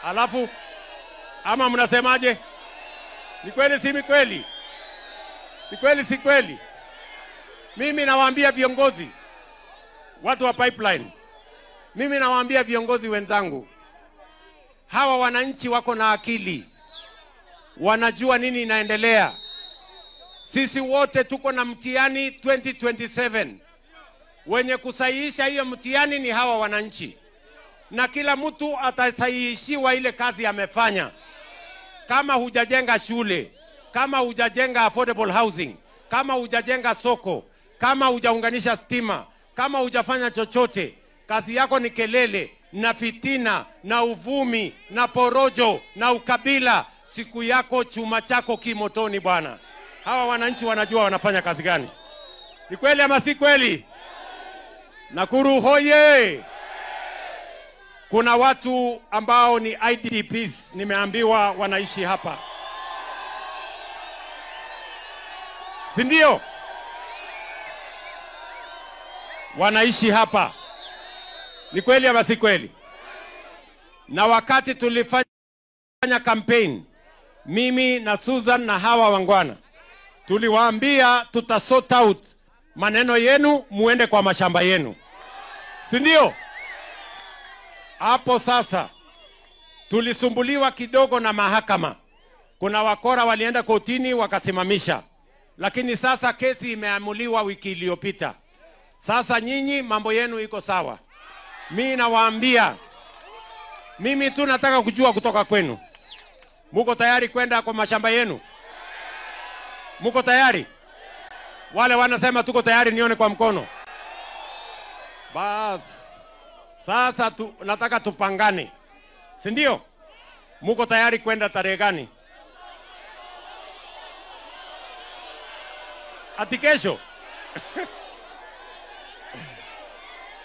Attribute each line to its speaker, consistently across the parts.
Speaker 1: Alafu ama mnasemaje? Ni kweli si kweli? Si kweli si kweli? Mimi nawaambia viongozi, watu wa pipeline, mimi nawaambia viongozi wenzangu, hawa wananchi wako na akili, wanajua nini inaendelea. Sisi wote tuko na mtihani 2027. Wenye kusahihisha hiyo mtihani ni hawa wananchi, na kila mtu atasahihishiwa ile kazi amefanya. Kama hujajenga shule, kama hujajenga affordable housing, kama hujajenga soko, kama hujaunganisha stima, kama hujafanya chochote, kazi yako ni kelele na fitina na uvumi na porojo na ukabila, siku yako chuma chako kimotoni bwana. Hawa wananchi wanajua wanafanya kazi gani. Ni kweli ama si kweli? Nakuru hoye! Kuna watu ambao ni IDPs, nimeambiwa wanaishi hapa, si ndio? Wanaishi hapa. Ni kweli ama si kweli? Na wakati tulifanya campaign, mimi na Susan na hawa wangwana, tuliwaambia tuta sort out maneno yenu, muende kwa mashamba yenu, si ndio? Hapo sasa tulisumbuliwa kidogo na mahakama. Kuna wakora walienda kotini wakasimamisha, lakini sasa kesi imeamuliwa wiki iliyopita. Sasa nyinyi mambo yenu iko sawa. Mimi nawaambia, mimi tu nataka kujua kutoka kwenu, muko tayari kwenda kwa mashamba yenu? Muko tayari? Wale wanasema tuko tayari, nione kwa mkono. Bas. Sasa nataka tupangane, si ndio? Muko tayari kwenda tarehe gani? Ati kesho?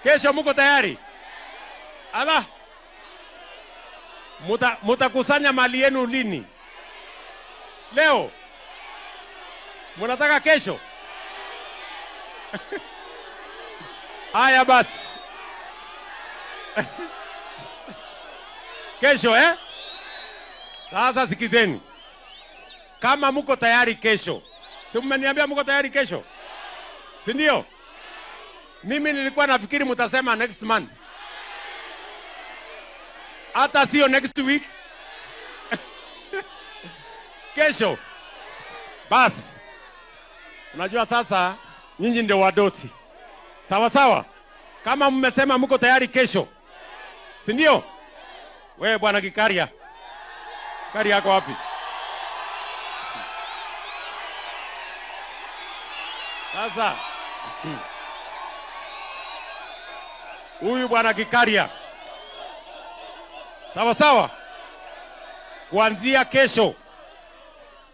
Speaker 1: Kesho muko tayari? Ala, mutakusanya mali yenu lini? Leo? Munataka kesho? Haya basi. Kesho eh? Sasa sikizeni. Kama muko tayari kesho, si mmeniambia muko tayari kesho, si ndio? Mimi nilikuwa nafikiri mtasema next month, hata sio next week. Kesho bas. Unajua sasa nyinyi ndio wadosi, sawa sawa? Kama mmesema mko tayari kesho, si ndio? Wewe bwana Gikaria, Gikaria yako wapi? Sasa huyu bwana Gikaria, sawa sawa, kuanzia kesho.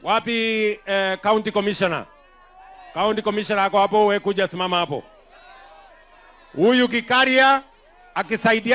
Speaker 1: Wapi county commissioner? County commissioner ako hapo, wewe kuja simama hapo. Huyu Gikaria akisaidia